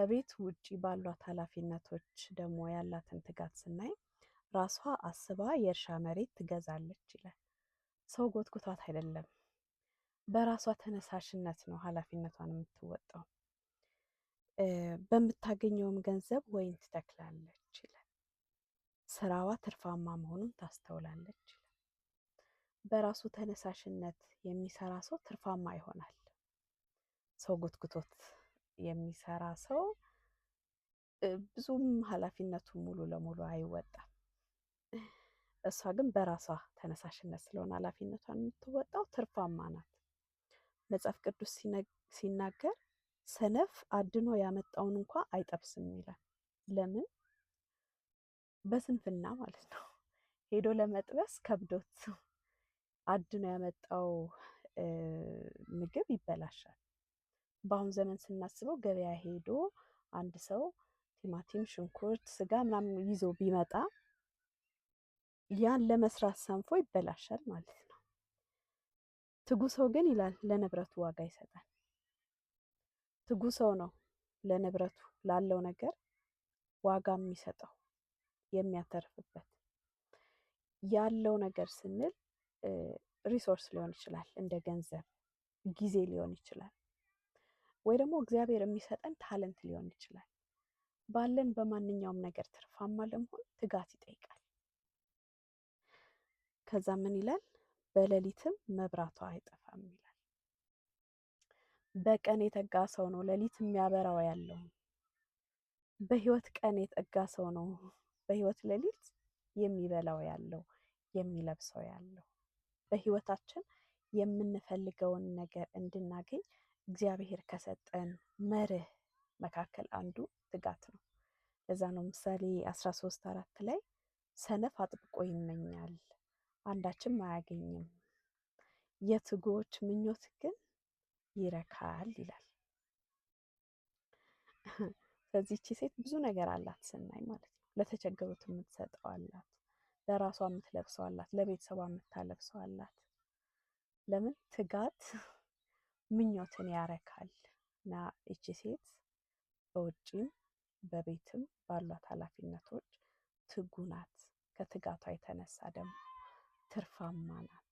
ከቤት ውጪ ባሏት ኃላፊነቶች ደግሞ ያላትን ትጋት ስናይ ራሷ አስባ የእርሻ መሬት ትገዛለች ይላል። ሰው ጎትጉቷት አይደለም፣ በራሷ ተነሳሽነት ነው ኃላፊነቷን የምትወጣው። በምታገኘውም ገንዘብ ወይን ትተክላለች ይላል። ስራዋ ትርፋማ መሆኑን ታስተውላለች ይላል። በራሱ ተነሳሽነት የሚሰራ ሰው ትርፋማ ይሆናል። ሰው ጎትጉቶት የሚሰራ ሰው ብዙም ኃላፊነቱን ሙሉ ለሙሉ አይወጣም። እሷ ግን በራሷ ተነሳሽነት ስለሆነ ኃላፊነቷን የምትወጣው ትርፋማ ናት። መጽሐፍ ቅዱስ ሲናገር ሰነፍ አድኖ ያመጣውን እንኳ አይጠብስም ይላል። ለምን? በስንፍና ማለት ነው። ሄዶ ለመጥበስ ከብዶት አድኖ ያመጣው ምግብ ይበላሻል። በአሁን ዘመን ስናስበው ገበያ ሄዶ አንድ ሰው ቲማቲም፣ ሽንኩርት፣ ስጋ ምናምን ይዞ ቢመጣ ያን ለመስራት ሰንፎ ይበላሻል ማለት ነው። ትጉ ሰው ግን ይላል ለንብረቱ ዋጋ ይሰጣል። ትጉ ሰው ነው ለንብረቱ ላለው ነገር ዋጋ የሚሰጠው የሚያተርፍበት። ያለው ነገር ስንል resource ሊሆን ይችላል፣ እንደ ገንዘብ፣ ጊዜ ሊሆን ይችላል፣ ወይ ደግሞ እግዚአብሔር የሚሰጠን talent ሊሆን ይችላል። ባለን በማንኛውም ነገር ትርፋማ ለመሆን ትጋት ይጠይቃል። ከዛ ምን ይላል? በሌሊትም መብራቷ አይጠፋም ይላል። በቀን የተጋ ሰው ነው ሌሊት የሚያበራው ያለው። በህይወት ቀን የተጋ ሰው ነው በህይወት ሌሊት የሚበላው ያለው የሚለብሰው ያለው። በህይወታችን የምንፈልገውን ነገር እንድናገኝ እግዚአብሔር ከሰጠን መርህ መካከል አንዱ ትጋት ነው። ለዛ ነው ምሳሌ 13:4 ላይ ሰነፍ አጥብቆ ይመኛል አንዳችም አያገኝም፣ የትጉዎች ምኞት ግን ይረካል ይላል። ስለዚህ ይቺ ሴት ብዙ ነገር አላት ስናይ ማለት ነው። ለተቸገሩት የምትሰጠው አላት፣ ለራሷ የምትለብሰው አላት፣ ለቤተሰቧ የምታለብሰው አላት። ለምን? ትጋት ምኞትን ያረካል። እና ይቺ ሴት በውጪም በቤትም ባሏት ኃላፊነቶች ትጉ ናት። ከትጋቷ የተነሳ ደግሞ ትርፋማ ናት።